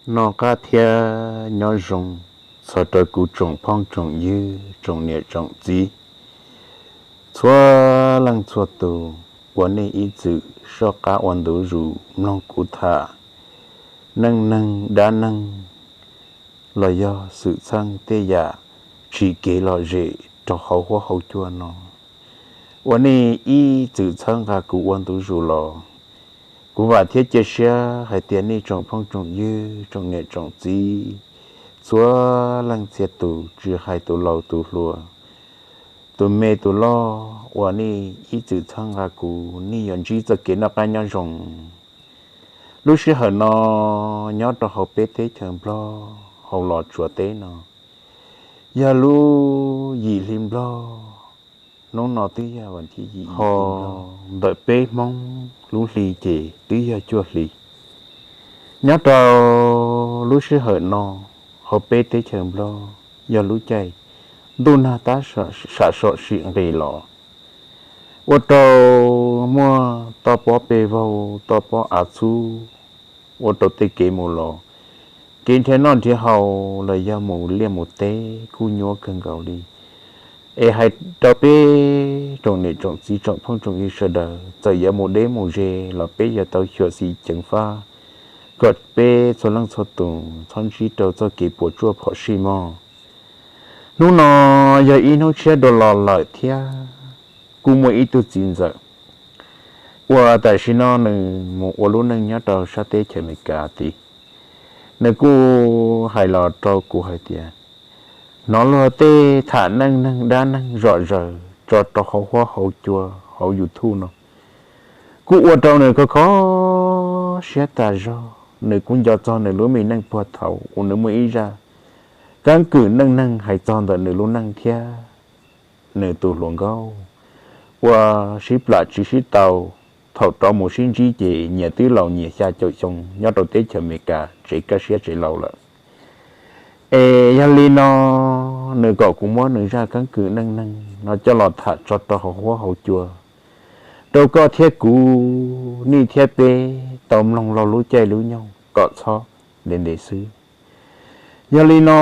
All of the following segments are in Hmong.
Noj qab thiab nyob zoo txog rau kuv tsoom phooj tsoom ywg, tsoom niam tsoom txiv, txhua leej txhua tus uas nej ib txwm soj qab ua ntu zus mloog kuv tham neej neeg dab neeg los yog xwm txheej tej yam tsim kev lom zem rau hauv huab hauv cua no uas nej ib txwm txhawb nqa kuv ua ntu zus los. Kuv vam thiab cia siab hais tias nej tsoom phooj tsoom ywg, tsoom niam tsoom txiv, txhua leej txhia tus tsis hais tus laus tus hluas, tus me tus loj uas nej ib txwm txhawb nqa kuv, nej yuav ntsib txoj kev noj qab nyob zoo. Lub sij hawm no nyob rau hauv peb teb chaws Nplog hauv Los Tsuas teb no yog lub yim hli Nplog, hnub no twb yog vas thib yim hli Nplog, ntawm peb Hmoob lub hli ces twb yog cuaj hli. Nyob rau lub sij hawm no hauv peb teb chaws Nplog yog lub caij ntuj nag tab sam som sim nqis los, ua rau muaj toj pob pes vaug, toj pob av txhub, ua rau tej kev mus los, kev nrhiav noj nrhiav haus los yog mus liaj mus teb kuj nyuaj kawg nkaus li. Es hais rau peb tsoom niam tsoom txiv, tsoom phooj tsoom ywg sawv daws, txawm yuav mus deb mus ze los peb yuav tau xyuam xim ceev faj kom peb txhua leej txhua tus txhob ntsib rau txoj kev puas tsuaj phom sij mog. Hnub no yog ib hnub tshiab dua los lawm thiab kuj muaj ib tug txiv ntxawm uas tam sim no nws mus ua lub neej nyob rau sab teb chaws Amelikas tid, nws kuj hais los rau kuv hais tias hnov luag tej tham neej neeg dab neeg zom zaws tso rau hauv huab hauv cua hauv YouTube no, kuj ua rau nws kho kho siab tas zog. Nws kuj nco txog nws lub me neej puag thaum uas nws muaj ib zaj keeb kwm neej neeg hais txog ntawm nws lub neej thiab nws tus hluas nkauj uas sib plam tsis sib tau thaum rov mus sib ntsib ces nyias twb laus nyias xya caum xyoo nyob rau teb chaws Amelikas tsev kaj siab tsev laus lawm. Es yog li no nws kom kuv muab nws zaj keeb kwm neej neeg no coj los tham tso rau hauv huab hauv cua rau koj thiab kuv, nej thiab peb tau mloog laug lub caij lub nyoog kom txhob ntev ntev xwb. Yog li no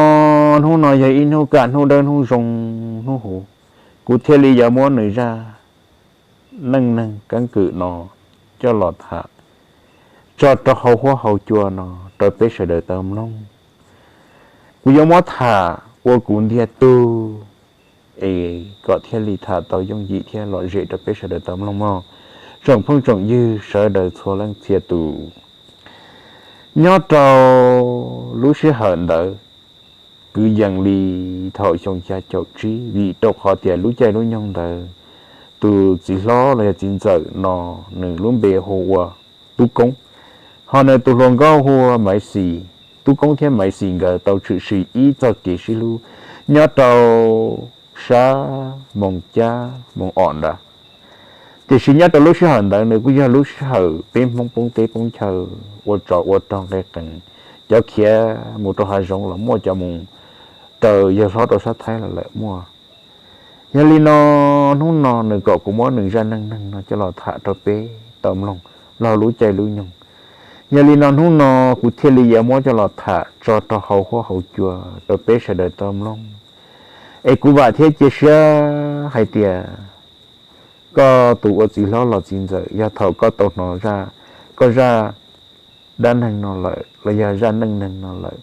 hnub no yog ib hnub kaj hnub dawb hnub zoo hnub huv, kuv thiaj li yuav muab nws zaj neej neeg keeb kwm no coj los tham tso rau hauv huab hauv cua no rau peb sawv daws tau mloog. Kuv yuav muab tham ua kuv ntiag tug es kom thiaj li tham tau yooj yim thiab lom zem rau peb sawv daws tau mloog mog. Tsoom phooj tsoom ywg sawv daws txhua leej txhia tus, nyob rau lub sij hawm ntawd kwv yees li thaum xyoo xya caum tsib, vim rau qhov tias lub caij lub nyoog ntawd tus txiv hlob los yog txiv ntxawm no nws lub npe hu ua Tub Koob, ho nws tus hluas nkauj hu ua Maiv Xis. Tub Koob thiab Maiv Xis nkawd tau tshwm sim ib txoj kev sib hlub nyob rau sab Moos Cab Moos Om ntawd. Tiam sis nyob rau lub sij hawm ntawd nws kuj yog lub sij hawm peb Hmoob poob teb poob chaw, ua tsov ua rog nqe qees, cov khiav mus rau hav zoov los muaj, cov mus raws yawg hlob rau sab Thaib los lawm muaj. Yog li no hnub no nws kom kuv muab nws zaj neej neeg no coj los tham rau peb tau mloog laug lub caij lub nyoog. Yog li no hnub no kuv thiaj li yuav muab coj los tham tso rau hauv huab hauv cua rau peb sawv daws tau mloog. Es kuv vam thiab cia siab hais tias koj tus ua txiv hlob los txiv ntxawm, yog thaum koj tau hnov zaj, koj zaj dab neeg no lawm los yog zaj neej neeg no lawm,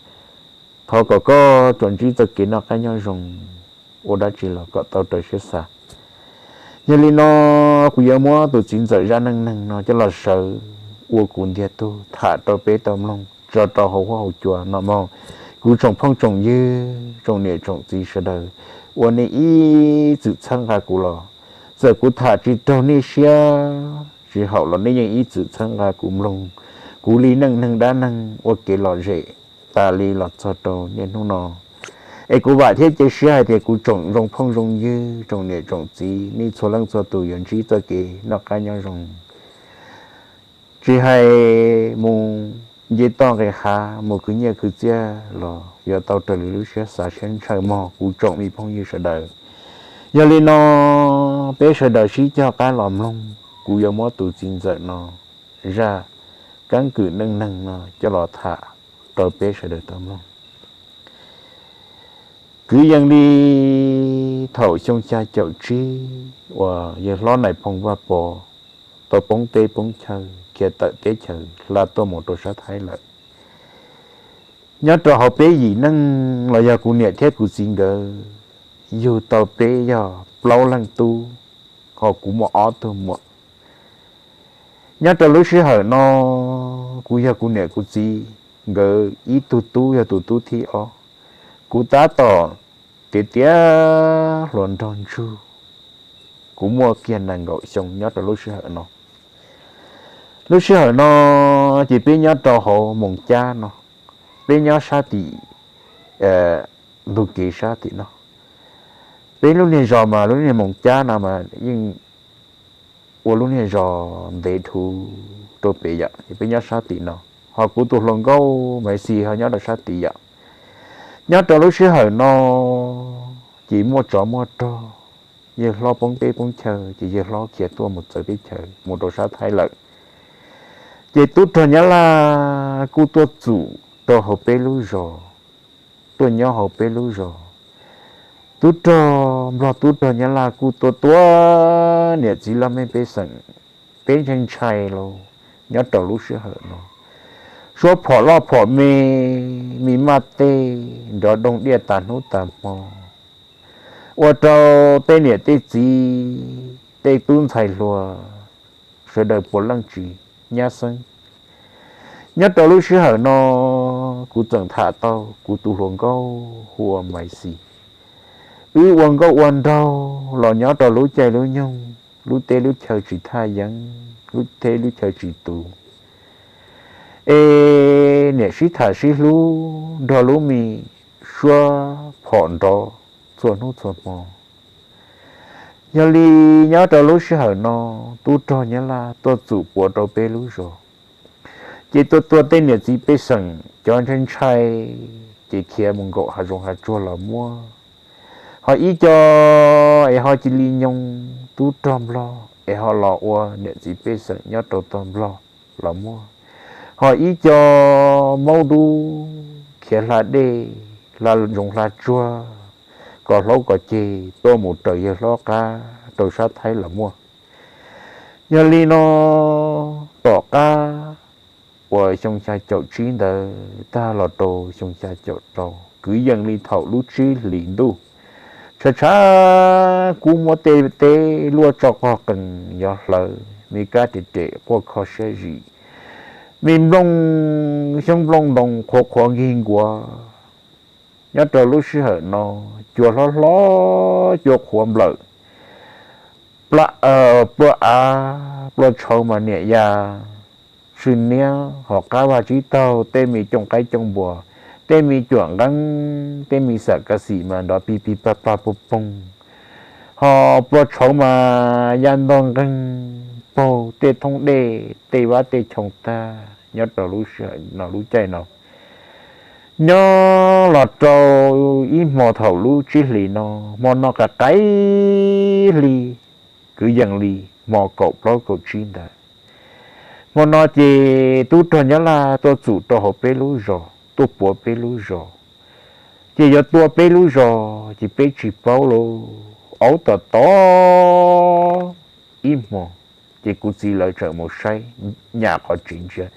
thov kom koj tsuas ntsib txoj kev noj qab nyob zoo, ua dab tsi los kom tau raws siab xav. Yog li no kuv yuav muab tus txiv ntxawm zaj neej neeg no coj los sawv ua kuv ntiag tug tham rau peb tau mloog tso rau hauv huab hauv cua no mog. Kuv tsoom phooj tsoom ywg, tsoom niam tsoom txiv sawv daws, uas nej ib txwm txhawb nqa kuv los, txawm kuv tham tsis raug nej siab tsis haum los nej yeej ib txwm txhawb nqa kuv mloog kuv li neej neeg dab neeg ua kev lom zem tas li los txog rau niaj hnub no. Es kuv vam thiab cia siab hais tias kuv tsoom zoo phooj zoo ywg, tsoom niam tsoom txiv, nej txhua leej txhua tus yuav ntsib txoj kev noj qab nyob zoo, tsis hais mus nce toj nqis hav, mus khwv nyiaj khwv txiaj los yuav tau raws li lub siab xav siab ntshaw mog kuv tsoom me phooj ywg sawv daws. Yog li no peb sawv daws sib cog qab los mloog, kuv yuav muab tus txiv ntxawm no zaj keeb kwm neej neeg no coj los tham rau peb sawv daws tau mloog. Kwv yees li thaum xyoo xya caum tsib uas yawg hlob Nais Phoo Vaj Pov tau poob teb poob chaw khiav tawm teb chaws hla tuaj mus rau sab Thaib lawm, nyob rau hauv peb yim neej los yog kuv niam thiab kuv txiv nkawd yug tau peb yog plaub leeg tub, ho kuv muaj ob tug muam. Nyob rau lub sij hawm no, kuv yog kuv niam kuv txiv nkawd ib tug tub, yog tus tub thib ob. Kuv tab tom tiav tiav hluas nraug ntsug, kuv muaj kiag nees nkaum xyoo nyob rau lub sij hawm no. Lub sij hawm no ces peb nyob rau hauv Moos Cab no, peb nyob sab tim ntug kev sab tim no. Peb lub niag zos mas lub niag Moos Cab no mas yeej ua lub niag zos ntev dhuv rau pem yom, es peb nyob sab tim no. Ho kuv tus hluas nkauj Maiv Xis ho nyob rau sab tid yom. Nyob rau lub sij hawm no ces muaj tsov muaj rog, yawg hlob poob teb poob chaw ces yawg hlob khiav tuaj mus txawv teb chaws mus rau sab Thaib lawm. Ces tub rog Nyab Laj kuj tuaj txum rau hauv peb lub zos, tuaj nyob hauv peb lub zos. Tub rog Nplog tub rog Nyab Laj kuj tuaj tua niam txiv laj mej pej xeem, peb ntshai ntshai los nyob rau lub sij hawm no. Suab phom loj phom me, me maj tej nrov doog diaj tas hnub tas hmo, ua rau tej niam tej txiv, tej tub ntxhais hluas sawv daws puav leej tsis nyab xeeb. Nyob rau lub sij hawm no, kuv txawm tham tau kuv tus hluas nkauj hu ua Maiv Xis. Wb ua nkauj ua nraug los nyob rau lub caij lub nyoog, lub teb lub chaw tsis thaj yeeb, lub teb lub chaw tsis tus, es niam sib tham sib hlub nrog lub me suab phom nrov txhua hnub txhua hmo. Yog li nyob rau lub sij hawm no, tub rog Nyab Laj tuaj txum puav rau peb lub zos, ces tuaj tua tej niam txiv pej xeem cov ntshai ntshai, ces khiav mus nkaum hav zoov hav tsuag los muaj. Ho ib co es ho cia li nyoo tub rog Nplog es ho los ua niam txiv pej xeem nyob rau tog Nplog los muaj. Ho ib co maub dub khiav hla dej, hla zoov hla tsuag, kom hlaub kom ceg tuaj mus raws yawg hlob qab rau sab Thaib los muaj. Yog li no, tom qab uas xyoo xya caum tsib ntawd tag los rau xyoo xya caum rau, kwv yees li thaum lub tsib hlis ntuj, tshav tshav kub muab tej teb luaj tso qog qees yov hlawv, me kab ris res quaj kho siab zim, me nplooj xyoob nplooj ntoo qhuav qhuav nkig nkuav. Nyob rau lub sij hawm no, cua hlob hlob cua qhuav nplawm, plua av plua tshauv mas niam ya, tsw niab, hos qab vaj tsib taug, tej me cooj qaib cooj npua, tej me cuam nqeeb, tej me xam ka xim mas nrov pig pig pag pag poog poog, hos plua tshauv mas ya ntog nqeeg paug tej thoob dej tej vab tej choo tag. Nyob rau lub sij hawm no lub caij no, nyob los rau ib hmo thaum lub tsib hlis no, hmo no qaim qaim hli, kwv yees li hmo kaum plaub kaum tsib ntawd. Hmo no ces tub rog Nyab Laj tuaj txum rau hauv peb lub zos, tuaj puav peb lub zos, ces yuav tua peb lub zos ces peb tsis paub lauj. Aub tom tom ib hmo, ces kuv txiv lawv txawm mus saib nyam qhov tsev ntsia,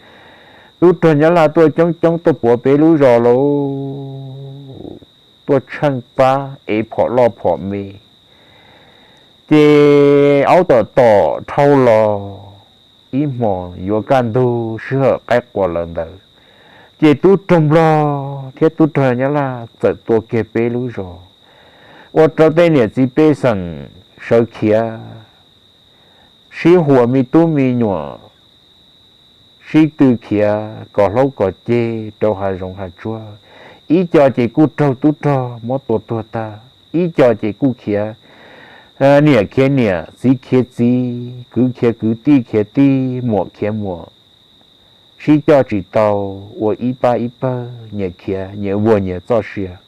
tub rog Nyab Laj tuaj coob coob tuaj puav peb lub zos lauj, tuaj tsheej pab ev phom loj phom me. Ces aub tom tom dhau los ib hmos yuav kaj ntug sij hawm qaib qua lawm ntawd, ces tub rog Nplog thiab tub rog Nyab Laj txawm tua kiag peb lub zos, ua rau tej niam txiv pej xeem sawv khiav, sib huas me tub me nyuam, sib tw khiav kom hlaub kom ceg rau hav zoov hav tsuag. Ib co ces kuj raug tub rog muab tua tuag tag, ib co ces kuj khiav, niam khiav niam, txiv khiav txiv, kwv khiav kwv, tij khiav tij, muam khiav muam, sib coj tsis tau, ua ib pab ib pawg, nyias khiav nyias vuag nyias txoj sia.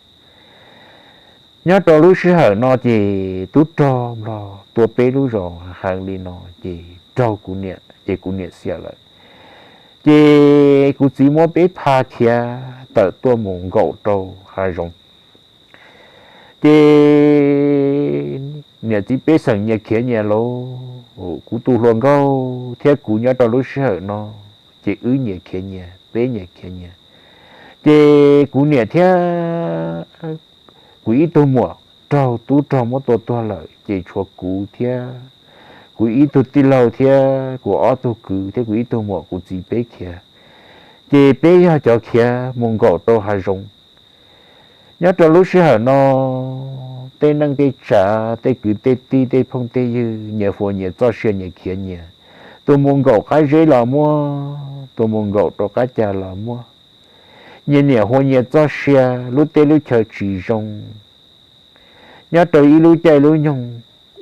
Nyob rau lub sij hawm no ces tub rog Nplog tua peb lub zos heev li no ces raug kuv niam ces kuv niam xiam lawm. Ces kuv txiv muab peb pha khiav tawm tuaj mus nkaum rau hav zoov. Ces niam txiv pej xeem nyias khiav nyias lauj, kuv tus hluas nkauj thiab kuv nyob rau lub sij hawm no, ces wb nyias khiav nyias, peb nyias khiav nyias. Ces kuv niam thiab kuv ib tug muam raug tub rog muab tua tuag lawm, ces tshuav kuv thiab kuv ib tug tij laug thiab kuv ob tug kwv thiab kuv ib tug muam kuv txiv peb khiav. Ces peb yog cov khiav mus nkaum rau hav zoov. Nyob rau lub sij hawm no, tej neej tej tsav, tej kwv tej tij, tej phooj tej ywg nyias huas nyias txoj sia nyias khiav nyias. Tus mus nkaum qab zeb los muaj, tus mus nkaum rau qab ca los muaj. Nyias niam huas nyias txoj sia, lub teb lub chaw tsis zoo. Nyob rau ib lub caij lub nyoog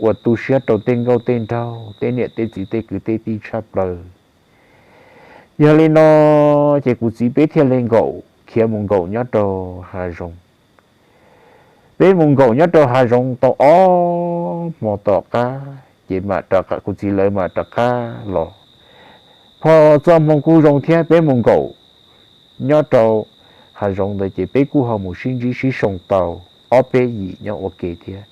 uas tu siab rau tej nkauj tej nraug, tej niam tej txiv tej kwv tej tij tshaj plaws. Yog li no, ces kuv txiv peb thiaj li nkaum khiav mus nkaum nyob rau hav zoov. Peb mus nkaum nyob rau hav zoov tau ob hmo tom qab, ces kuv txiv lawv mam rov qab los. Pho txoj hmoo kuj zoo thiab, peb mus nkaum nyob rau hav zoov ntawd ces peb kuj ho mus sib ntsib sib soo tau ob peb yim nyob ua ke thiab.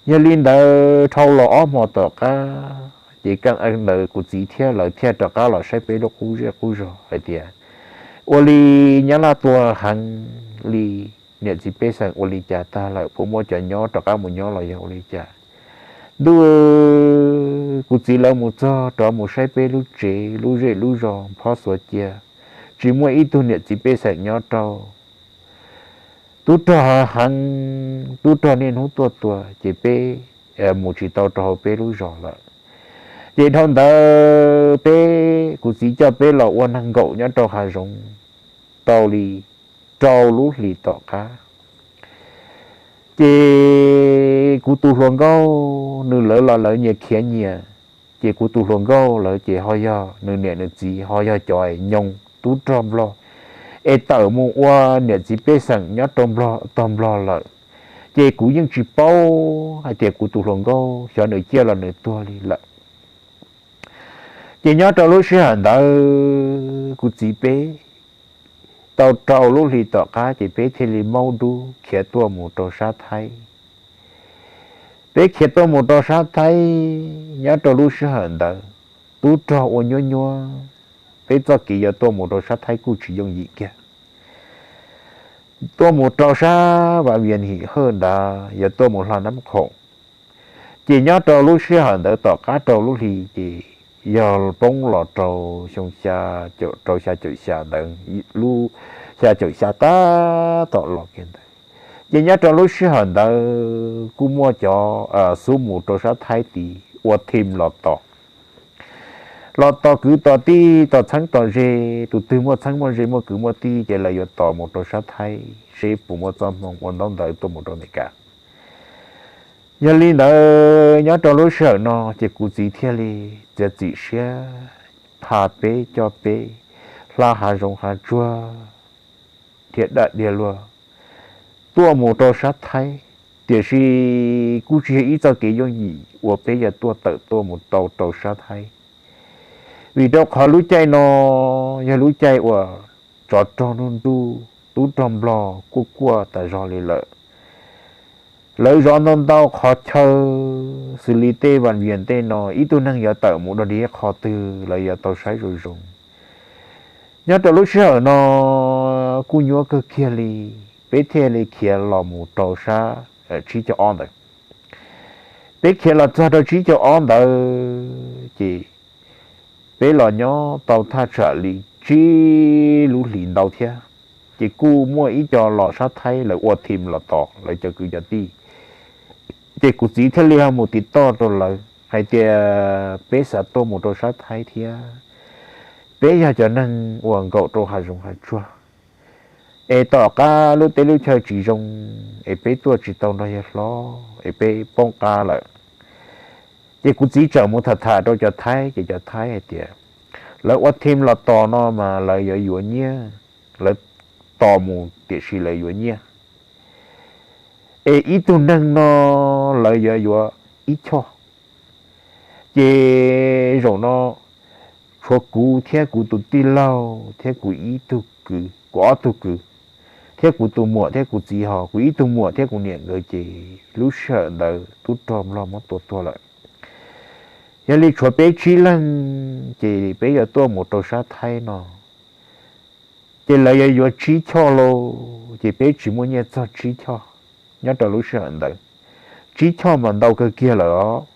Yog li ntawd dhau los ob hmo tom qab, ces kaj ntawd kuv txiv thiab lawv thiaj rov qab los saib peb lub qub zej qub zog hais tias, ua li nyab laj tuag heev li, niam txiv pej xeem ua li cas tag lawm, puas muaj cov nyob rov qab mus nyob los yog ua li cas? Ntuj, kuv txiv lawv mus txog rov mus saib peb lub tsev lub zej lub zog phob xuav cia, tsis muaj ib tug niam txiv pej xeem nyob rau. Tub rog heev, tub rog niaj hnub tuaj tua, ces peb mus tsis tau rau hauv peb lub zos lawm. Ces dhau ntawd peb, kuv txiv coj peb los ua neeg nkaum nyob rau hav zoov tau li rau lub hlis tom qab. Ces kuv tus hluas nkauj nws lawv los lawv nyias khiav nyias, ces kuv tus hluas nkauj lawv ces ho yog nws niam nws txiv ho yog cov nyob tub rog nplog, es tawm mus ua niam txiv pej xeem nyob rau tog nplog lawm. Ces kuv yeej tsis paub hais tias kuv tus hluas nkauj xyov nws ciaj los nws tuag li lawm. Ces nyob rau lub sij hawm ntawd kuv txiv peb tau rau lub hli tom qab ces peb thiaj li maub dub khiav tuaj mus rau sab Thaib. Peb khiav tuaj mus rau sab Thaib, nyob rau lub sij hawm ntawd tub rog ua nyuab nyuab, peb txoj kev yuav tuaj mus rau sab Thaib kuj tsis yooj yim kiag. Tuaj mus rau sab Vas Vias Him Hawj ntawd yuav tuaj mus hla Nab Khoom. Ces nyob rau lub sij hawm ntawd tom qab rau lub hli ces yog poob los rau xyoo rau xya caum xya ntawd, lub xya caum xya tab tom los kiag ntawd. Ces nyob rau lub sij hawm ntawd kuj muaj cov xub mus rau sab Thaib tid ua thim los tos, los tos kwv tos tij tos txheeb tos ze, tus twg muaj txheeb muaj ze muaj kwv muaj tij ces lawv yuav tos mus rau sab Thaib seb puas muaj txoj hmoo ua ntaub ntawv tuaj mus rau Amelikas. Yog li ntawd nyob rau lub sij hawm no ces kuv txiv thiaj li txiav txim siab pha peb coj peb hla hav zoov hav tsuag dhia daj dhia luag tuaj mus rau sab Thaib, tiam sis kuj tsis yog ib txoj kev yooj yim uas peb yuav tuaj tawm tuaj mus tau rau sab Thaib. Vim rau qhov lub caij no yog lub caij uas tsov rog nruj nruj, tub rog nplog kuj kuaj tas zog li lawm. Lawv zov ntau ntau qhov chaw xws li tej Vas Vias tej no, ib tug neeg yuav tawm mus dog dig qhov twg lawv yuav tau saib zoo zoo. Nyob rau lub sij hawm no kuj nyuaj kawg kiag li, peb thiaj li khiav los mus rau sab tsib caug ob ntawd. Peb khiav los txog rau tsib caug ob ntawd ces peb los nyob tau thaj tsam li tsib lub hlis ntau thiab, ces kuj muaj ib co los sab Thaib lawv ua thim los tos lawv cov kwv cov tij. Ces kuv txiv thiaj li ho mus tiv toj rau lawv hais tias peb xav tuaj mus rau sab Thaib thiab, peb yog cov neeg uas nkaum rau hav zoov hav tsuag, es tom qab lub teb lub chaw tsis zoo, es peb tuaj tsis tau nrog yawg hlob es peb poob qab lawm. Ces kuv txiv txawm mus tham tham rau cov Thaib ces cov Thaib hais tias lawv ua thim los tos no mas lawv yuav yuav nyiaj, lawv tos mus tiam sis lawv yuav nyiaj, es ib tug neeg no lawv yuav yuav ib choj. Ces zaum no tshuav Ua kuv thiab kuv tus tij laug thiab kuv ib tug kwv, kuv ob tug kwv, thiab kuv tus muam thiab kuv txiv ho, kuv ib tug muam thiab kuv niam nkawd ces lub sij hawm ntawd tub rog nplog muab tua tuag lawm. Yog li tshuav peb tsib leeg ces peb yuav tuaj mus rau sab Thaib no, ces lawv yuav yuav tsib choj lauj, ces peb tsis muaj nyiaj txog tsib choj nyob rau lub sij hawm ntawd. Tsib choj mas ntau kawg kiag lawm os.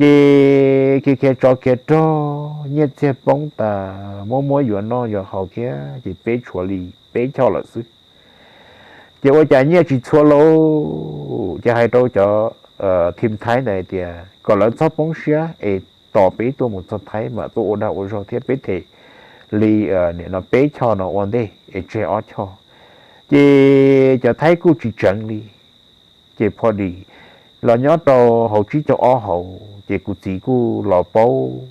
Ces khiav khiav tsov khiav rog, nyiaj txiag poob tas, muab muab yuav noj yuav haus thiab ces peb tshuav li peb choj lawm xwb. Ces ua cas nyiaj tsis txhua lauj, ces hais rau cov team Thaib ntawd hais tias kom lawv txhob poob siab es tos peb tuaj mus txog Thaib mam tuaj ua dag ua zog thiab peb them li nim no peb choj no ua ntej es tseg ob choj. Ces cov Thaib kuj tsis tseev li, ces pho dim los nyob rau hauv tsib caug ob hauv ces kuv txiv kuj los paub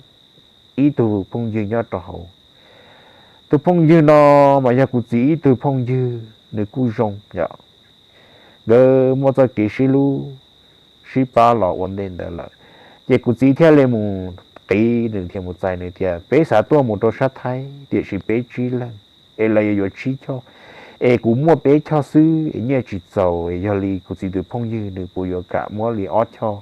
ib tug phooj ywg nyob rau hauv. Tus phooj ywg no mas yog kuv txiv ib tug phooj ywg, nws kuj zoo yom, nkawd muaj txoj kev sib hlub sib pab los ua ntej ntawd lawm. Ces kuv txiv thiaj li mus qiv nws thiab mus txais nws tias peb xav tuaj mus rau sab Thaib tiam sis peb tsib leeg es lawv yuav yuav tsib choj, es kuv muaj peb choj xwb es nyiaj tsis txaus, yog li kuv txiv tus phooj ywg nws puas yuav kam muab li ob choj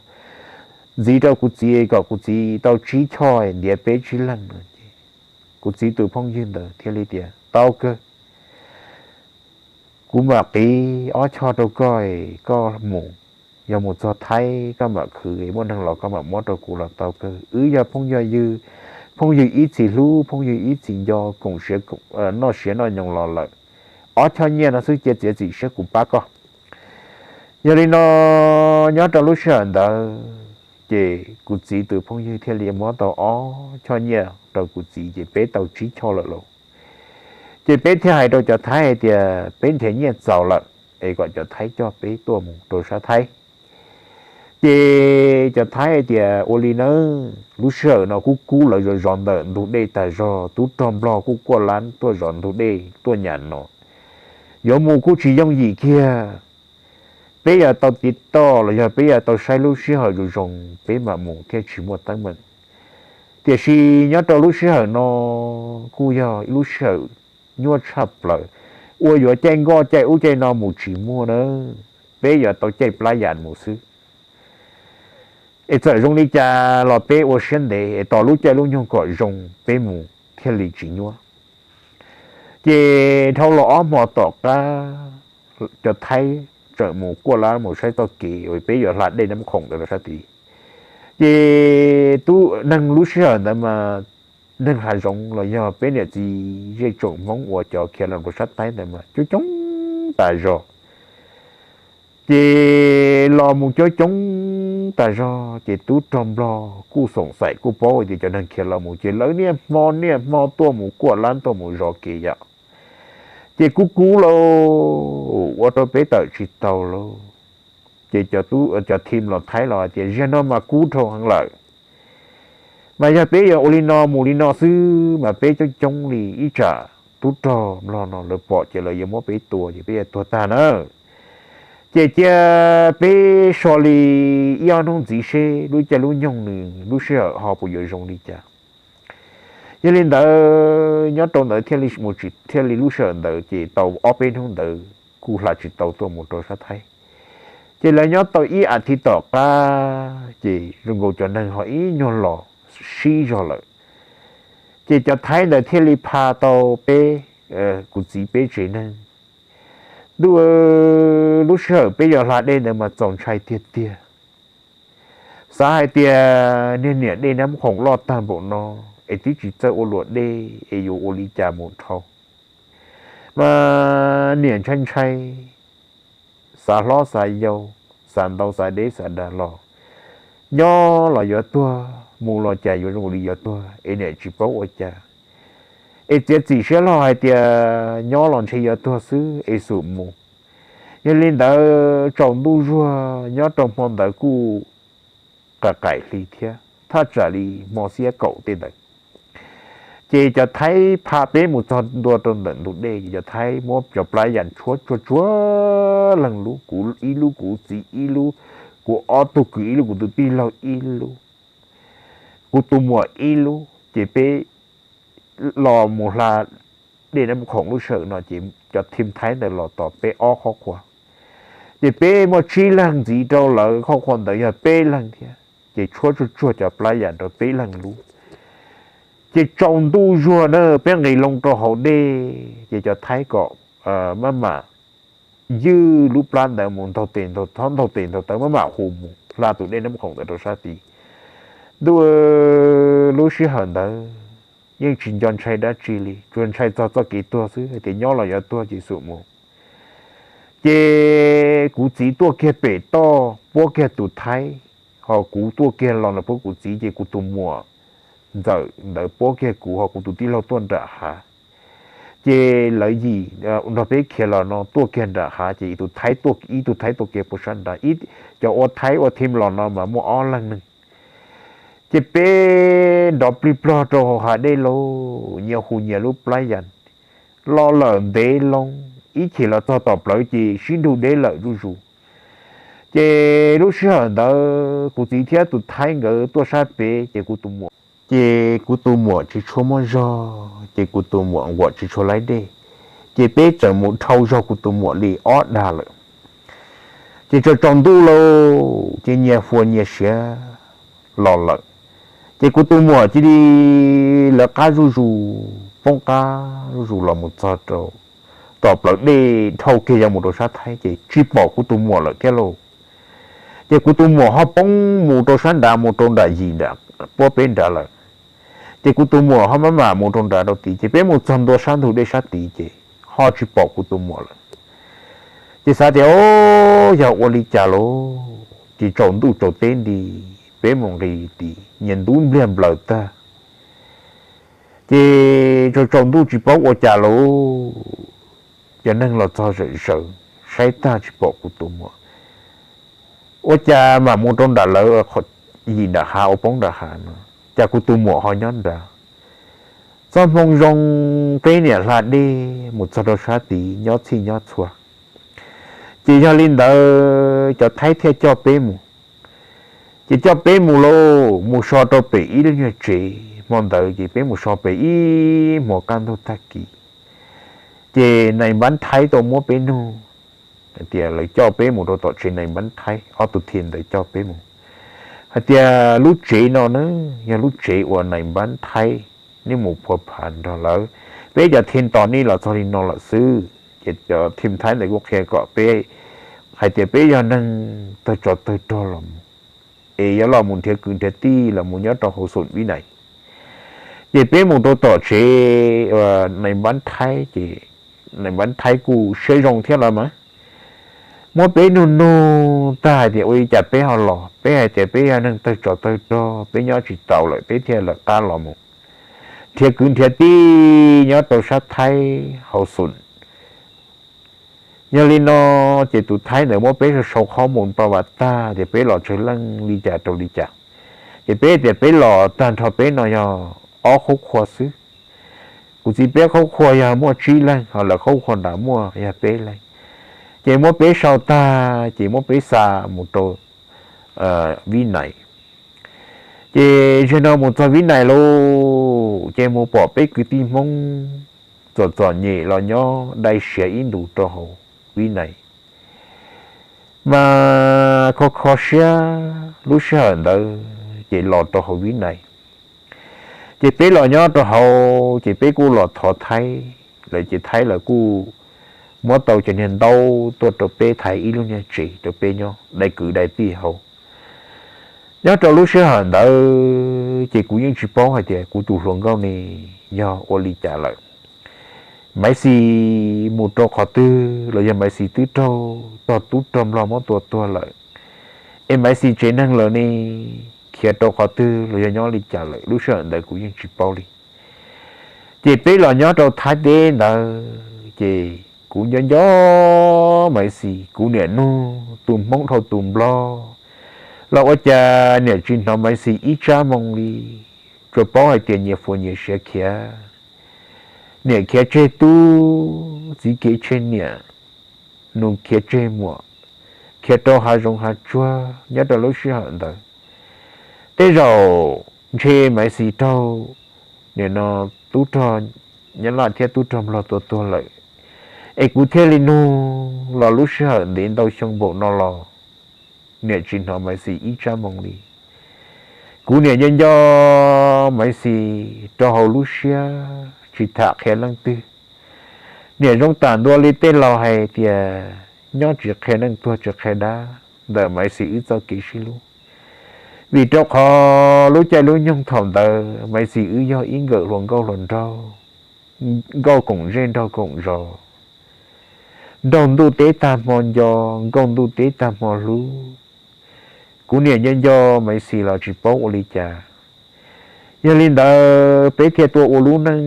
ntxiv rau kuv txiv kom kuv txiv tau tsib choj ntiav peb tsib leeg no. Ces kuv txiv tus phooj ywg ntawd thiaj li tias tau kawg, kuv mam qiv ob choj rau koj, koj mus, yog mus txog Thaib koj mam khwv, muaj neeg los koj mam muab rau kuv los tau kawg. Wb yog phooj ywg, phooj ywg ib txhis hlub, phooj ywg ib txhis nco, koom siav noj siav noj nyoos los lawm. Ob choj nyiaj no xwb cia txiav txim siab kuv pab koj. Yog li no nyob rau lub sij hawm ntawd ces kuv txiv tus phooj ywg thiaj li muab tau ob choj nyiaj rau kuv txiv ces peb tau tsib choj lawm lauj. Ces peb thiaj hais rau cov Thaib hais tias peb nrhiav nyiaj txaus lawm es kom cov Thaib coj peb tuaj mus rau sab Thaib. Ces cov Thaib hais tias ua li nawb, lub sij hawm no kuj kub lawv zov zov ntawm ntug dej tas zog, tub rog nplog kuj kuaj lab tuaj zov ntug dej tuaj nyam no, yuav mus kuj tsis yooj yim kiag. Peb yuav tau tiv toj los yog peb yuav tau saib lub sij hawm zoo zoo peb mam mus thiaj tsis muaj teeb meem. Tiam sis nyob rau lub sij hawm no kuj yog ib lub sij hawm nyuaj tshaj plaws, ua yuav caij nkoj caij ub caij no mus tsis muaj nawb, peb yuav tau caij plab yas mus xwb. Es txawm zoo li cas los peb ua siab ntev es tos lub caij lub nyoog kom zoo peb mus thiaj li tsis nyuaj. Ces dhau los ob hmo tom qab cov Thaib tseem mus kuaj lab mus saib txoj kev uas peb yuav hla dej Nab Khoom ntawd rau sab tid. Ces tub neeg lub sij hawm ntawd mas neeg hav zoov los yog peb niam txiv zej tsoom Hmoob uas cov khiav los rau sab Thaib ntawd mas coob coob tas zog. Ces los mus coob coob tas zog ces tub rog nplog kuj xoom xaim kuj paub tias cov neeg khiav los mus ces lawv niaj hmo niaj hmo tuaj mus kuaj lab tuaj mus zov kev yom. Ces kub kub lauj, ua rau peb tawm tsis tau lauj. Ces cov team los Thaib los hais tias ziag no mas kub dhau heev lawm, mas yog peb yuav ua li no mus li no xwb mas peb coob coob li ib tsam tub rog nplog no lawv pom ces lawv yuav muab peb tua ces peb yuav tuag tag na. Ces cia peb so li ib ob hnub ntxiv seb lub caij lub nyoog nws lub sij hawm ho puas yuav zoo li cas. Yog li ntawd nyob rau ntawd thiaj li mus tsis thiaj li lub sij hawm ntawd ces tau ob peb hnub ntawd kuj hla tsis tau tuaj mus rau sab Thaib. Ces lawv nyob tau ib as thiv tom qab ces zoo nkaus cov neeg ho ib nyuag los sib zog lawm. Ces cov Thaib ntawd thiaj li pha tau peb, kuv txiv peb tsev neeg. Ntuj, lub sij hawm peb yuav hla dej ntawd mas txaus ntshai tiag tiag. Xav hais tias niag niam dej Nab Khoom loj tag npaum no es twb tsis txawj ua luam dej es yuav ua li cas mus dhau. Mas niam ntshai ntshai, xav hlob xav yau, xav ntau xav deb xav dag los, nyob los yuav tuag, mus los cas yuav zoo li yuav tuag es niam tsis paub ua cas. Es txiav txim siab loj hais tias nyob los ntshe yuav tuag xwb es xum mus. Yog li ntawd tsaus ntuj zuag nyob rau hmo ntawd kuj qaim qaim hli thiab thaj tsam li hmo xiab kaum tej ntawd. Ces cov Thaib pha peb mus txog ntua rau ntawm ntug dej ces cov Thaib muab cov plab yas tshuab tsuag tsuag leej lub, kuv ib lub, kuv txiv ib lub, kuv ob tug kwv ib lub, kuv tus tij laug ib lub, kuv tus muam ib lub, ces peb los mus hla dej Nab Khoom lub sij hawm no ces cov thib Thaib ntawd los tos peb ob qhov qhua. Ces peb muaj tsib leeg ntxiv rau lawv qhov qhua ntawd yog peb leeg thiab, ces tshuab tsuag tsuag cov plab yas rau peb leeg lub. Ces tsaus ntuj zuag na peb nqis loo rau hauv dej ces cov Thaib kom maj mam ywj lub plab ntawd mus ntaug tes ntaug taw, ntaug tes ntaug taw, maj mam hu mus hla tus dej Nab Khoom ntawd rau sab tid. Ntuj, lub sij hawm ntawd yeej tsis nco ntshai dab tsi li, tsuas ntshai txog txoj kev tuag xwb, hais tias nyob los yuav tuag ces xum mus. Ces kuv txiv tuaj kiag pem toj puab kiag tus Thaib, ho kuv tuaj kiag los nram puab kuv txiv, ces kuv tus muam ntxawm ntawd puab kiag kuv, ho kuv tus tij laug tuaj nram hav. Ces lawv yim nrog peb khiav los no tuaj kiag nram hav, ces ib tug Thaib tuaj, ib tug Thaib tuaj kiag puag sab nrad, ib, cov ua Thaib ua thib los no mas muaj ob leeg neeg. Ces peb nrov plig plog rau hauv hav dej lauj, nyias hu nyias lub plab yas, los lawm ntev loo, ib chim los txog tom plawv ces sib nrug deb lawm zuj zus. Ces lub sij hawm ntawd kuv txiv thiab tus Thaib nkawd tuaj sab pem, ces kuv tus muam, ces kuv tus muam tsis tshua muaj zog, ces kuv tus muam nquam tsis tshua laib dej, ces peb txawm mus dhau zog kuv tus muam li ob dag lawm. Ces tsaus tsaus ntuj lauj, ces nyias huas nyias siav los lawm. Ces kuv tus muam cia li lawv qab zuj zus, poob qab zuj zus los mus txog rau tom plawv dej dhau kiag yog mus rau sab Thaib, ces tsis pom kuv tus muam lawm thiab lauj. Ces kuv tus muam ho poob mus rau sab nrad, mus rau nram yim nram puab peb nrad lawm. Ces kuv tus muam ho maj mam mus rau nrad rau tid, ces peb mus txog ntua sab ntug dej sab tid ces ho tsis pom kuv tus muam lawm. Ces xav tias, o, yog ua li cas lauj? Ces tsaus ntuj tsaus teb nti, peb mus nqis tid nyias ntub npliag nplaws tag. Ces tsaus tsaus ntuj tsis paub ua cas lauj, cov neeg los txog zawm zaws, saib tag tsis pom kuv tus muam. Ua cas mam mus rau nram lawv yim nram hav uas poob nram hav no, cas kuv tus muam ho nyob nrad? Txoj hmoo zoo peb niam hla dej mus txog rau sab tid nyob txhij nyob txhua. Ces yog li ntawd cov Thaib thiaj coj peb mus. Ces coj peb mus lauj, mus so rau pem ib lub nyuag tsev, hmo ntawd ces peb mus so pem ib hmo kaj ntug tag kis. Ces nais npab Thaib tau muab peb nug, hais tias lawv coj peb mus rau tom tsev nais npab Thaib, ob tug thiaj ntawd coj peb mus, hais tias lub tsev no na yog lub tsev uas nais npab Thaib nej mus phua phas nrog lawv, peb cov thiaj ntos nej los txog li no lawm xwb. Ces cov thiaj Thaib ntawd kuj qhia kom peb hais tias peb yog neeg tawg tsov tawg rog los mus, es yuav los mus nrhiav kwv nrhiav tij los mus nyob rau hauv xoom Vib Nais. Ces peb mus rau tom tsev nais npab Thaib, ces nais npab Thaib kuj siab zoo thiab los mas muab peb nug nug tag hais tias ua li cas peb ho los, peb hais tias peb yog neeg tawg tsov tawg rog, peb nyob tsis tau lawm, peb thiaj lawv qab los mus nrhiav kwv nrhiav tij nyob rau sab Thaib hauv xoom. Yog li no ces tus Thaib ntawd muab peb sau sau qhov mus pa vas tag tias peb los tsawg leej li cas rau li cas. Ces peb tias peb los tag nrho peb no yog ob qhub qhua xwb. Kuv txiv peb qhub qhua yog muaj tsib leeg, ho lawv qhub qhua nrad muaj yog peb leeg. Ces muab peb sau tag ces muab peb xa mus rau Vib Nais. Ces zaum no mus txog Vib Nais lauj, ces mus pom peb kwv tij Hmoob txom txom nyem los nyob dai siav ib ntus rau hauv Vib Nais. Mas kho kho siab lub sij hawm ntawd ces los rau hauv Vib Nais. Ces peb los nyob rau hauv ces peb kuj los thov Thaib lawv, ces Thaib lawv kuj muab tau cov niag ntaub tuaj rau peb, thaiv ib lub niag tsev rau peb nyob dai kwv dai tij hauv. Nyob rau lub sij hawm ntawd ces kuv yeej tsis paub hais tias kuv tus hluas nkauj ne yog ua li cas lawm. Maiv Xis mus rau qhov twg los yog Maiv Xis twb raug tog tub rog Nplog muab tua tuag lawm, es Maiv Xis tsev neeg lawm ne khiav rau qhov twg los yog nyob li cas lawm, lub sij hawm ntawd kuv yeej tsis paub li. Ces peb los nyob rau Thaib teb ntawd ces kuv nco nco Maiv Xis, kuv niam nug tus Hmoob dhau tus Nplog los ua cas niam tsis hnov Maiv Xis ib tsab moo li. Tsuas paub hais tias nyias huas nyias siav khiav, niam khiav tseg tub, txiv khiav tseg niam, nus khiav tseg muam, khiav rau hav zoov hav tsuag nyob rau lub sij hawm ntawd. Tej zaum ntshe Maiv Xis raug nim no tub rog Nyab Laj thiab tub rog Nplog tua tuag lawm. Es kuv thiaj li nug los lub sij hawm ntev ntau xyoo npaum no los niam tsis hnov Maiv Xis ib tsab moo li. Kuv niam nco nco Maiv Xis rau hauv lub siab tsis tham qhia leej twg. Niam zoo tam ntua li tej laus hais tias nyob tsis qhia neej tuag tsis qhia dab ntawm Maiv Xis wb txoj kev sib hlub. Vim rau qhov lub caij lub nyoog thaum ntawd Maiv Xis wb yog ib nkawm hluas nkauj hluas nraug, nkauj koom zej nraug koom zos, nraug ntuj teb tag hmo nco, nkauj ntuj teb tag hmo hlub. Kuv niam nco nco Maiv Xis los tsis paub ua li cas. Yog li ntawd peb thiaj tuaj ua lub neej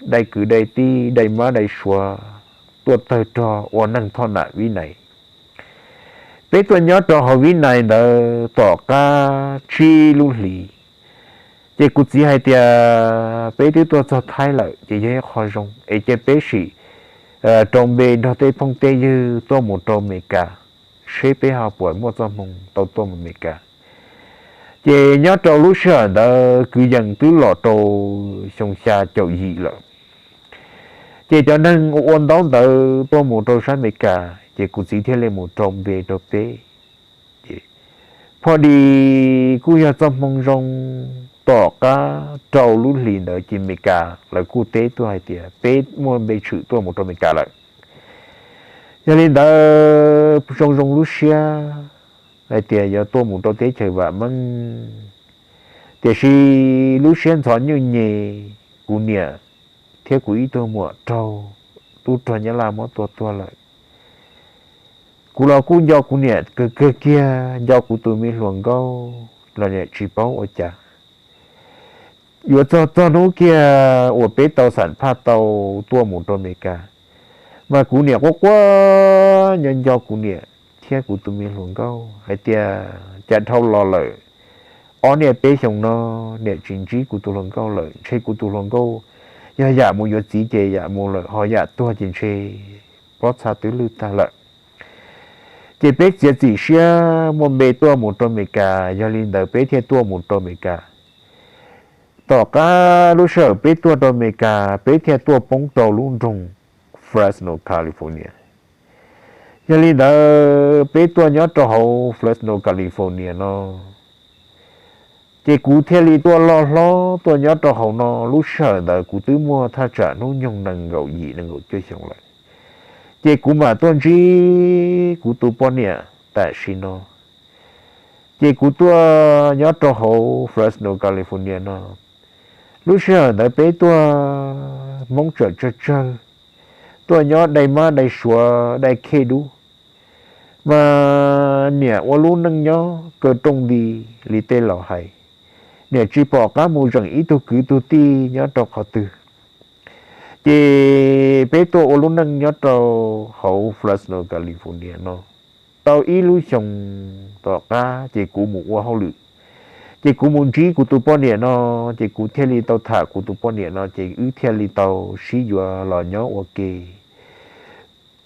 dai kwv dai tij dai mab dai suav tuaj tawg rog ua neej thoj nam Vib Nais. Peb tuaj nyob rau hauv Vib Nais ntawd tom qab tsib lub hlis, ces kuv txiv hais tias peb twb tuaj txog Thaib lawm ces yog ib qho zoo es cia peb sim rau npe nrog tej phooj tej ywg tuaj mus rau Amelikas, seb peb ho puas muaj txoj hmoo tau tuaj mus Amelikas. Ces nyob rau lub sij hawm ntawd kwv yees twb los rau xyoo xya caum yim lawm. Ces cov neeg ua ntaub ntawv tuaj mus rau sab Amelikas ces kuv txiv thiaj li mus rau npe rau peb. Ces phoj di kuj yog txoj hmoo zoo, tom qab rau lub hlis ntawd ces Amelikas lawv kuj teb tuaj hais tias peb muaj npe tshwm tuaj mus rau Amelikas lawm. Yog li ntawd zoo zoo lub siab hais tias yuav tuaj mus rau teb chaws vam meej, tiam sis lub siab ntxhov nyuj nyem, kuv niam thiab kuv ib tug muam raug tub rog Nyab Laj muab tua tuag lawm. Kuv los kuj nco kuv niam kawg kawg kiag, nco kuv tus me hluas nkauj los niam tsis paub ua cas. Yuav txog txog hnub kiag uas peb tau xam phaj tau tuaj mus rau Amelikas, mas kuv niam quaj quaj nco nco kuv niam thiab kuv tus me hluas nkauj hais tias cas dhau los lawm ob niaj peb xyoos no niam tsis ntsib kuv tus hluas nkauj lawm, ntshe kuv tus hluas nkauj yog yam mus yuav txiv ces yam mus lawm, ho yam tuag ces ntshe pob txha twb lwj tag lawm. Ces peb txiav txim siab muaj npe tuaj mus rau Amelikas, yog li ntawd peb thiaj tuaj mus rau Amelikas. Tom qab lub sij hawm peb tuaj rau Amelikas peb thiaj tuaj poob rau lub nroog Fresno, California. Yog li ntawd peb tuaj nyob rau hauv Fresno, California no, ces kuv thiaj li tuaj loj hlob tuaj nyob rau hauv no. Lub sij hawm ntawd kuv twb muaj thaj tsam hnub nyoog nees nkaum yim nees nkaum cuaj xyoo lawm. Ces kuv mam tuaj ntsib kuv tus poj niam tam sim no. Ces kuv tuaj nyob rau hauv Fresno, California no. Lub sij hawm ntawd peb tuaj Hmoob tseem tsawg tsawg, tuaj nyob dai mab dai suav dai khej dub. Mas niam ua lub neej nyob kaw rooj nti li tej laus hais, niam tsis pom qab mus zeem ib tug kwv tug tij nyob rau qhov twg. Ces peb tuaj ua lub neej nyob rau hauv Fresno, California no tau ib lub xyoo tom qab ces kuv mus ua hauj lwm. Ces kuv mus ntsib kuv tus poj niam no, ces kuv thiaj li tau tham kuv tus poj niam no, ces wb thiaj li tau sib yuav los nyob ua ke.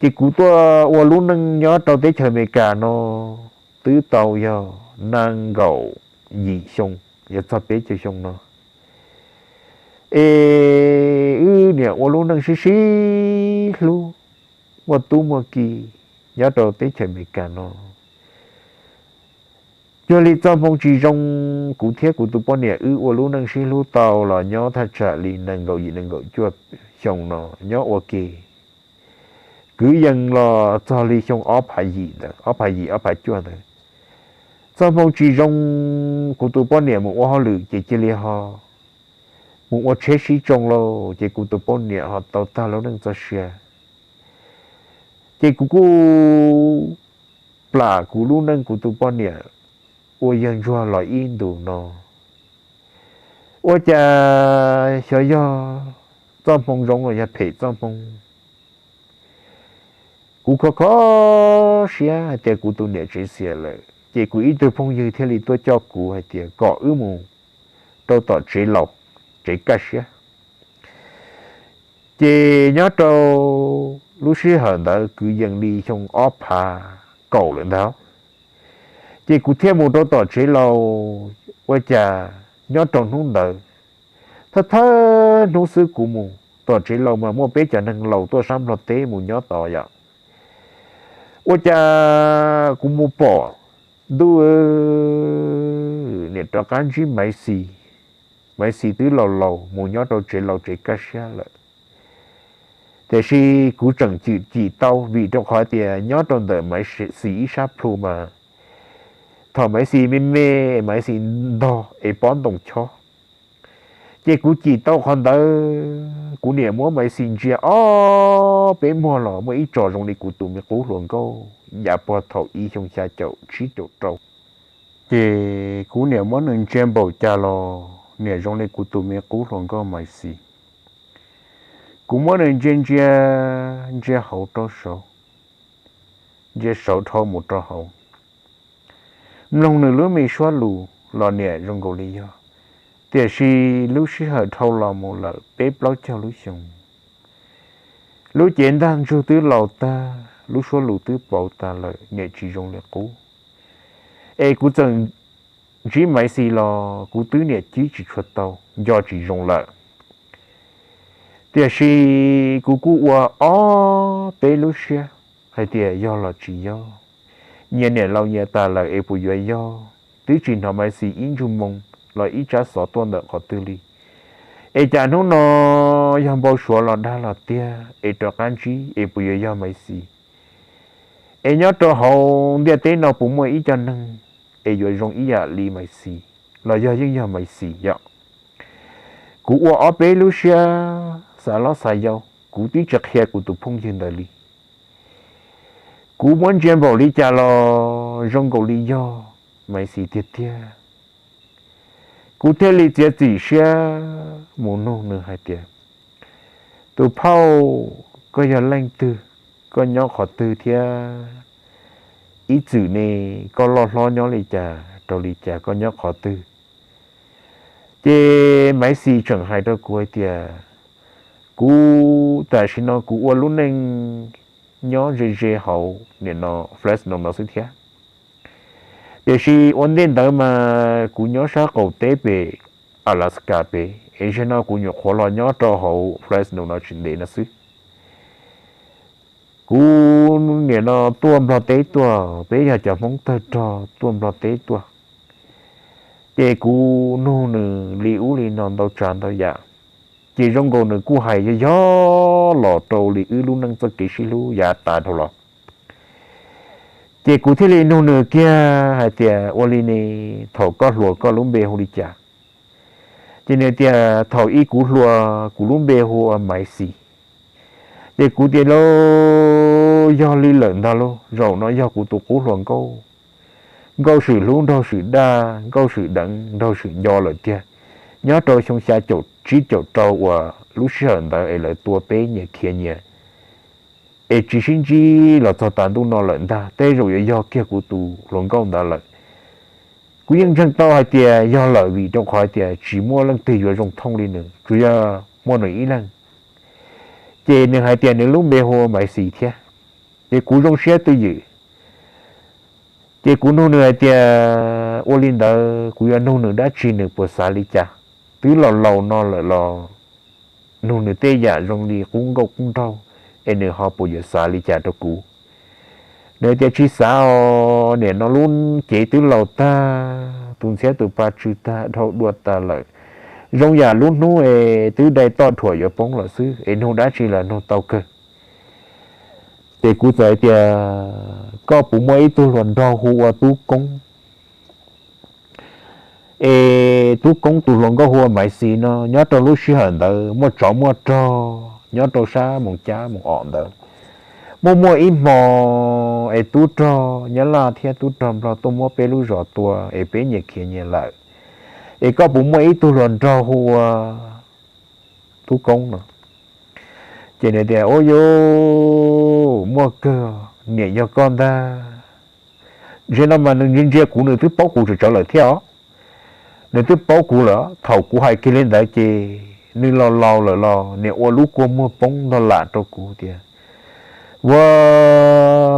Ces kuv tuaj ua lub neej nyob rau teb chaws Amelikas no twb tau yog nees nkaum yim xyoo, yuav txog peb caug xyoo no. Es wb niam ua lub neej sib sib hlub, muaj tub muaj ki nyob rau teb chaws Amelikas no. Cuag li txoj hmoo tsis zoo, kuv thiab kuv tus poj niam wb ua lub neej sib hlub tau los nyob thaj tsam li nees nkaum yim nees nkaum cuaj xyoo no nyob ua ke. Kwv yees los txog li xyoo ob phav yim ntawd, ob phav yim ob phav cuaj ntawd, txoj hmoo tsis zoo, kuv tus poj niam mus ua hauj lwm ces cia li ho mus ua tsheb sib tsoo lauj, ces kuv tus poj niam ho tau tag lub neej txoj sia. Ces kuv kuj plam kuv lub neej kuv tus poj niam ua yawg ntsuag los ib ntus no. Ua cas xyov yog txoj hmoo zoo los yog phem txoj hmoo, kuv kho kho siab hais tias kuv tus niam tsev xiam lawm, ces kuv ib tug phooj ywg thiaj li tuaj coj kuv hais tias kom wb mus rau tom tsev laus, tsev kaj siab. Ces nyob rau lub sij hawm ntawd kwv yees li xyoo ob phav kaum lawm ntag, ces kuv thiaj mus rau tom tsev laus. Ua cas nyob rau hnub ntawd Thawj thawj hnub xwb kuv mus tom tsev laus mas muaj peb cov neeg laus tuaj sab Nplog teb mus nyob tod yom. Ua cas kuv mus pom ntuj, niam rov qab ntsib Maiv Xis. Maiv Xis twb laus laus mus nyob rau tsev laus tsev kaj siab lawm. Tiam sis kuv tseem cim tau vim rau qhov tias nyob rau ntawm Maiv Xis ib sab plhu mas thaum Maiv Xis me me, Maiv Xis ntog es pob ntoo chob, ces kuv cim tau qhov ntawd, kuv niam muab Maiv Xis ntsia ob peb muag los muaj ib tso zoo li kuv tus me qub hluas nkauj yav puag thaum ib xyoo xya caum tsib caum rau. Ces kuv niam muab nws ntsia npaum cas los niam zoo li kuv tus me qub hluas nkauj Maiv Xis. Kuv muab nws ntsia ntsia, ntsia hauv rau saud, ntsia saud dhau mus rau hauv, mloog nws lub me suab lus los niam zoo nkaus li yog. Tiam sis lub sij hawm dhau los mus lawm peb plaub caug lub xyoo, lub cev ntaj ntsug twb laus tag, lub suab lus twb pauv tas lawm, niam tsis zoo li qub. Es kuv txawm ntsib Maiv Xis los kuv twb niam cib tsis tshua tau, nco tsis zoo lawm. Tiam sis kuv kuj ua ob peb lub siab hais tias yog los tsis yog, nyias niam laus nyias tas lawm es puas yuav yog. Twb tsis hnov Maiv Xis ib ntsug moo los ib tsab xov tuaj ntawm qhov twg li. Es cas hnub no yog npau suav los dag los tiag es rov qab ntsib es puas yuav yog Maiv Xis? Es nyob rau hauv ntiaj teb no puas muaj ib co neeg es yuav zoo ib yam li Maiv Xis los yog yeej yog Maiv Xis yom? Kuv ua ob peb lub siab xav lob xav yau, kuv twb tsis qhia kuv tus phooj ywg ntawd li. Kuv muab ntsia npaum li cas los zoo nkaus li yog Maiv Xis tiag tiag. Kuv thiaj li txiav txim siab mus nug nws hais tias, tus phauj, koj yog leej twg, koj nyob qhov twg thiab? Ib txwm ne koj loj hlob nyob li cas rau li cas, koj nyob qhov twg? Ces Maiv Xis tseem hais rau kuv hais tias, kuv tam sim no kuv ua lub neej nyob ze ze hauv nim no Fresno no xwb thiab. Tiam sis ua ntej ntawd mas kuv nyob sab qaum teb pem Alaska pem, es zaum no kuv nyuam qhuav los nyob rau hauv Fresno no tsis ntev no xwb. Kuv nim no tuaj Nplog teb tuaj, peb yog cov Hmoob tawg rog tuaj Nplog teb tuaj, ces kuv nug nws li ub li no ntau tsav ntau yam, ces zoo nkaus nws kuj hais yog yog los rau li wb lub neej txoj kev sib hlub yav tas dhau los. Ces kuv thiaj li nug nws kiag hais tias, ua li ne, thaum koj hluas koj lub npe hu li cas? Ces nws tias thaum ub kuv hluas kuv lub npe hu ua Maiv Xis. Ces kuv tias, lauj, yog li lawm ntag lauj, zaum no yog kuv tus qub hluas nkauj, nkauj swm hlub nraug swm daj, nkauj swm deev nraug swm nco lawm tiag. Nyob rau xyoo xya caum tsib caum rau uas lub sij hawm ntawd es lawv tua peb nyias khiav nyias, es tsis sib ntsib los txog tas ntuj no lawm ntag, tej zaum yuav yog kiag kuv tus hluas nkauj ntawd lawm. Kuv yeej ntseeg tau hais tias yog lawm vim rau qhov hais tias tsis muaj leej twg yuav zoo thooj li nws, tsuas yog muaj nws ib leeg. Ces nws hais tias nws lub npe hu ua Maiv Xis thiab. Ces kuv zoo siab twj ywm. Ces kuv nug nws hais tias, ua li ntawd kuv yuav nug nws dab tsi nws puas xav li cas? Twb laus laus no lawm los nug nws tej yam zoo li qub nkauj qub nraug, es nws ho puas yuav xav li cas rau kuv? Nws tias tsis xav os, nim no lub cev twb laus tag, tus ntxhiab tus pa tsw tag, dhau dua tas lawm. Zoo yam lub hnub es twb dai toj dhuam yuav poob lawm xwb, es nug dab tsi los nug tau kawg. Ces kuv txawm hais tias, koj puas muaj ib tug hluas nraug hu ua Tub Koob? Es Tub Koob tus hluas nkauj hu ua Maiv Xis no nyob rau lub sij hawm ntawd muaj tsov muaj rog nyob rau sab Moos Cab Moos Om ntawd, muaj muaj ib hmo es tub rog Nyab Laj thiab tub rog Nplog tuaj muab peb lub zos tua es peb nyias khiav nyias lawm. Es koj puas muaj ib tug hluas nraug hu ua Tub Koob no? Ces nws tias, ua yuj, muaj kawg, niam yog koj ntag. Ntsia no mas nws ntsia ntsia kuv nws twb paub kuv tsawv tsawv lawm thiab os. Nws twb paub kuv lawm, thaum kuv hais kiag li ntawd ces nws laus laus lawm los niam ua lub kua muag poob ntog lam rau kuv tias, ua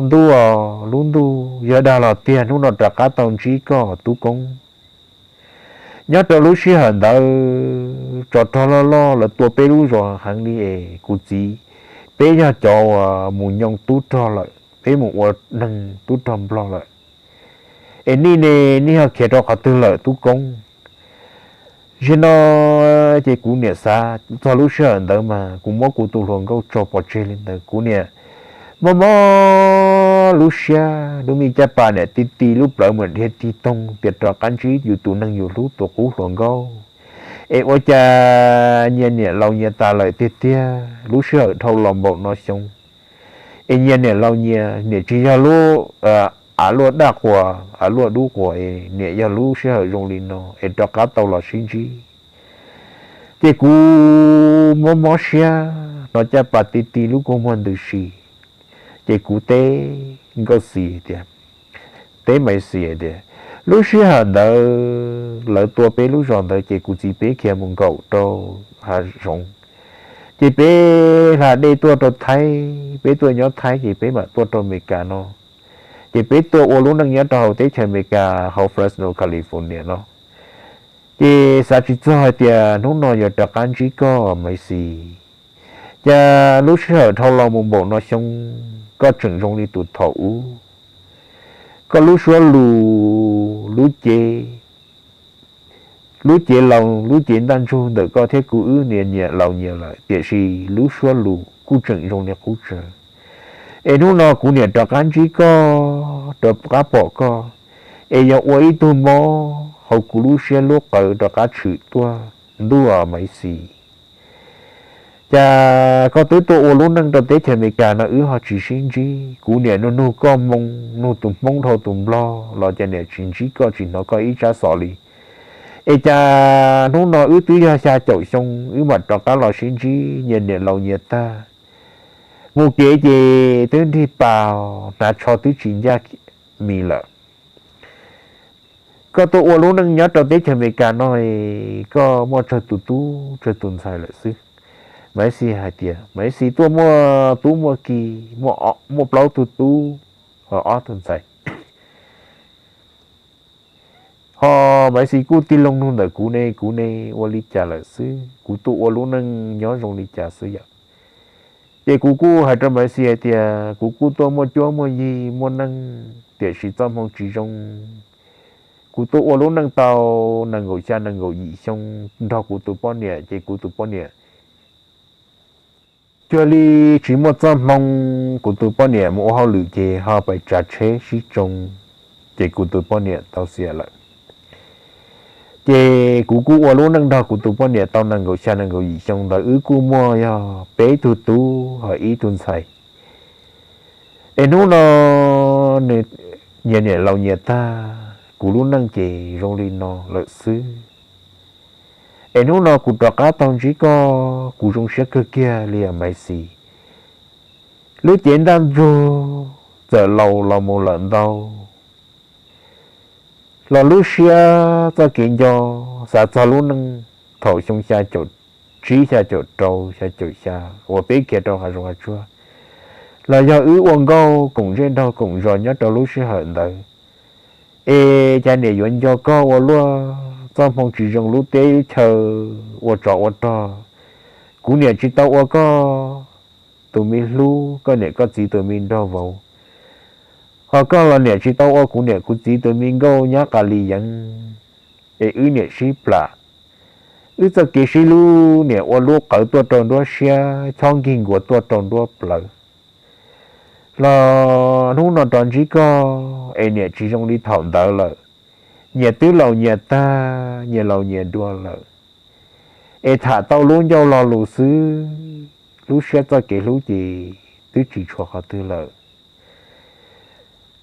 ntuj os, lub ntuj, yog dag los tiag, hnub no rov qab tau ntsib koj Tub Koob. Nyob rau lub sij hawm ntawd tsov rog loj loj lawv tua peb lub zos heev li es kuv txiv, peb yog cov uas mus nyoo tub rog lawm, peb mus ua neeg tub rog nplog lawm. Es nej ne, nej ho khiav rau qhov twg lawm tub koob? Zaum no ces kuv niam xav txog lub sij hawm ntawd mas kuv muab kuv tus hluas nkauj tso pov tseg li ntawd. Kuv niam mob mob lub siab, lub me caj pas niam ti ti lub plawv mus dhia tig toog tias rov qab ntsib yus tus neeg yus hlub tus qub hluas nkauj. Es ua cas nyias niam laus nyias tas lawm tiag tiag lub sij hawm dhau los npaum no xyoo. Es nyias niam laus nyias, niam tsis yog lub av luaj daj quas, av luaj dub quas es niam yog lub sij hawm zoo li no es rov qab tau los sib ntsib. Ces kuv mob mob siab, hnov caj pas ti ti lub kua muag ntws si. Ces kuv teb Nkauj Xis tias, teb Maiv Xis tias, lub sij hawm ntawd lawv tua peb lub zos ntawd ces kuv txiv peb khiav mus nkaum rau hav zoov, ces peb hla dej tuaj rau Thaib, peb tuaj nyob Thaib ces peb mam tuaj rau Amelikas no. Ces peb tuaj ua lub neej nyob rau hauv teb chaws Amelikas hauv Fresno, California no. Ces xav tsis txog hais tias hnub no yuav rov qab ntsib koj Maiv Xis. Cas lub sij hawm dhau los mus npaum no xyoo, koj tseem zoo li tus thaum ub. Koj lub suab lus, lub cev, lub cev laus, lub cev ntaj ntsug ntawm koj thiab kuv wb niam niam laus nyias lawm, tiam sis lub suab lus kuj tseem zoo li qub tsawv. Es hnub no kuv niam rov qab ntsib koj, rov qab pom koj, es yog ua ib tug mob hauv kuv lub siab lub qawv rov qab tshwm tuaj ntuj os Maiv Xis. Cas koj twb tuaj ua lub neej rau teb chaws Amelikas no wb ho tsis sib ntsib, kuv niam nug nug koj moo, nug tus Hmoob dhau tus Nplog los cas niam tsis ntsib koj tsis hnov koj ib tsab xov li. Es cas hnub no wb twb yog xya caum xyoo wb mam rov qab los sib ntsib nyias niam laus nyias tag. Mus kev ces twb nrig pas, hnav tsho twb tsis ncaj mis lawm. Koj tuaj ua lub neej nyob rau teb chaws Amelikas no, koj muaj tsawg tus tub tsawg tus ntxhais lawm xwb? Maiv Xis hais tias Maiv Xis tuaj muaj tub muaj ki, muaj plaub tug tub, ho ob tug ntxhais. Ho Maiv Xis kuj tig loo nug ntawm kuv ne, kuv ne ua li cas lawm xwb, kuv tuaj ua lub neej nyob zoo li cas xwb yom. Ces kuv kuj hais rau Maiv Xis hais tias kuv kuj tuaj muaj cuab muaj yig muaj neej, tiam sis txoj hmoo tsis zoo. Kuv tuaj ua lub neej tau nees nkaum xya nees nkaum yim xyoo nrog kuv tus poj niam, ces kuv tus poj niam cuag li tsis muaj txoj hmoo, kuv tus poj niam mus ua hauj lwm ces ho pais tsav tsheb sib tsoo, ces kuv tus poj niam tau xiam lawm. Ces kuv kuj ua lub neej nrog kuv tus poj niam tau nees nkaum xya nees nkaum yim xyoo ntawd wb kuj muaj yog peb tug tub ho ib tug ntxhais. Es hnub no nws nyias niam laus nyias tag, kuv lub neej ces zoo li no lawm xwb. Es hnub no kuv rov qab tau ntsib koj, kuv zoo siab kawg kiag li Maiv Xis. Lub cev ntaj ntsug txawm laus los mus lawm ntau, los lub siab txoj kev nco xav txog lub neej thaum xyoo xya caum tsib xya caum rau xya caum xya uas peb khiav rau hav zoov hav tsuag, los yog wb ua nkauj koom zej nraug koom zos nyob rau lub sij hawm ntawd. Es cas niam yuav nco koj ua luaj, txoj hmoo tsis zoo lub teb chaws ua tsov ua rog. Kuv niam tsis tau ua koj tus me hlub, koj niam koj txiv tus me nraug vauv, ho koj los niam tsis tau ua kuv niam kuv txiv tus me nkauj nyab qas li yeev. Es wb niam sib plam, wb txoj kev sib hlub niam ua lub qawv tuaj rau nruab siab, chob nkig nkuas tuaj rau nruab plawv. Los hnub no rov ntsib koj es niam tsis zoo li thaum ntawd lawm. Nyias twb laus nyias tag, nyias laus nyias dua lawm. Es tham tau lub ncauj lo lus xwb, lub siab txoj kev hlub ces twb tsis tshuav qhov twg lawm.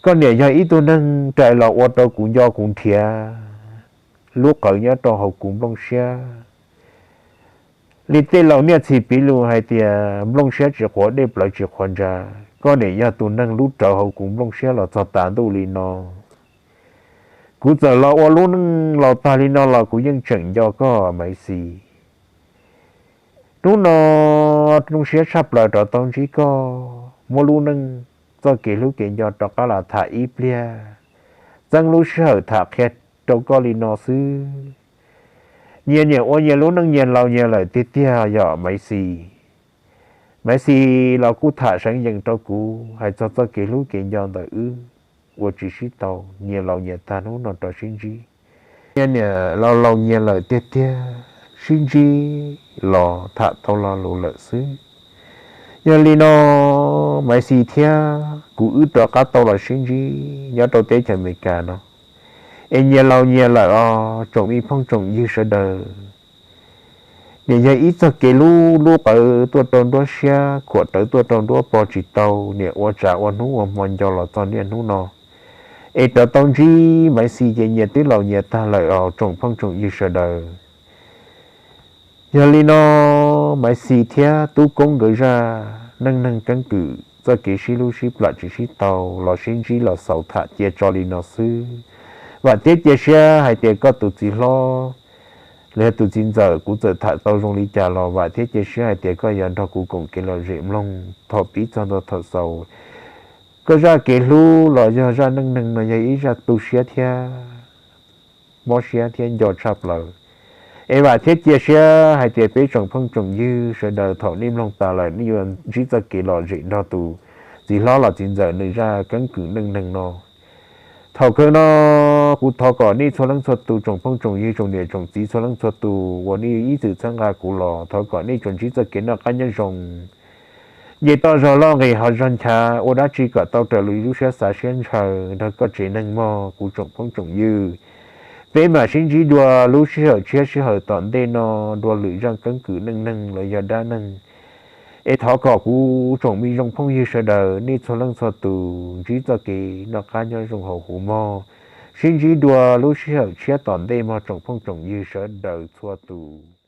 Koj niam yog ib tug neeg rais los ua rau kuv nco kuv nrhiav lub qawv nyob rau hauv kuv nplooj siab. Li tej laus niaj txhis piv lus hais tias nplooj siab tsis qhuav dej plawv tsis qhuav ntsa, koj niam yog tus neeg lub rawv hauv kuv nplooj siab los txog tas ntuj li no. Kuv txawm los ua lub neej laus tag li no los kuv yeej tseem nco koj Maiv Xis. Hnub no zoo siab tshaj plaws rov tau ntsib koj, muab lub neej txoj kev hlub kev nco rov qab los tham ib pliag, txeeb lub sij hawm tham qhia rau koj li no xwb. Nyias niam ua nyias lub neej nyias laus nyias lawm tiag tiag yom Maiv Xis. Maiv Xis los kuj tham seev yees rau kuv hais txog txoj kev hlub kev nco ntawm wb uas tsis sib tau, nyias laus nyias tag hnub no rov sib ntsib. Nyias niam laus laus nyias lawm tiag tiag, sib ntsib los tham tau lo lus lawm xwb. Yog li no, Maiv Xis thiab kuv wb rov qab tau los sib ntsib nyob rau teb chaws Amelikas no. Es nyias laus nyias lawm os tsoom me phooj tsoom ywg sawv daws, niam yog ib txoj kev hlub lub qawv tuaj rau nruab siab, khuam rawv tuaj rau nruab pog tsis tau, niam ua tsam ua hnub ua hmo nco los txog niaj hnub no. Es rov tau ntsib Maiv Xis ces nyias twb laus nyias tag lawm os tsoom phooj tsoom ywg sawv daws. Yog li no, Maiv Xis thiab Tub Koob nkawd zaj neej neeg keeb kwm txoj kev sib hlub sib plam tsis sib tau los sib ntsib los xaus tham cia tso li no xwb. Vam thiab cia siab hais tias koj tus txiv hlob los yog tus txiv ntxawm, kuv txawm tham tau zoo li cas los vam thiab cia siab hais tias koj yuav nrog kuv koom kev lom zem mloog thaum pib txog ntua thaum xaus. Koj zaj kev hlub los yog zaj neej neeg no yog ib zaj tu siab thiab mob siab thiab nco tshaj plaws. Es vam thiab cia siab hais tias peb tsoom phooj tsoom ywg sawv daws thaum nej mloog tas lawm nej yuav ntsib txoj kev lom zem nrog tus txiv hlob los txiv ntxawm nws zaj keeb kwm neej neeg no. Thaum kawg no, kuv thov kom nej txhua leej txhua tus tsoom phooj tsoom ywg tsoom niam tsoom txiv txhua leej txhua tus uas nej ib txwm txhawb nqa kuv los thov kom nej tsuas ntsib txoj kev noj qab nyob zoo, nce toj zog loj nqis hauv zog nchav, ua dab tsi kom tau raws li lub siab xav siab ntshaw nrog koj tsev neeg mog kuv tsoom phooj tsoom ywg. Peb mam sib ntsib dua lub sij hawm tshiab sij hawm tom ntej no dua lwm zaj keeb kwm neej neeg los yog dab neeg. Es thov kom kuv tsoom me zoo phooj ywg sawv daws nej txhua leej txhua tus ntsib txoj kev noj qab nyob zoo hauv huv mog. Sib ntsib dua lub sij hawm tshiab tom ntej mog tsoom phooj tsoom ywg sawv daws txhua tus.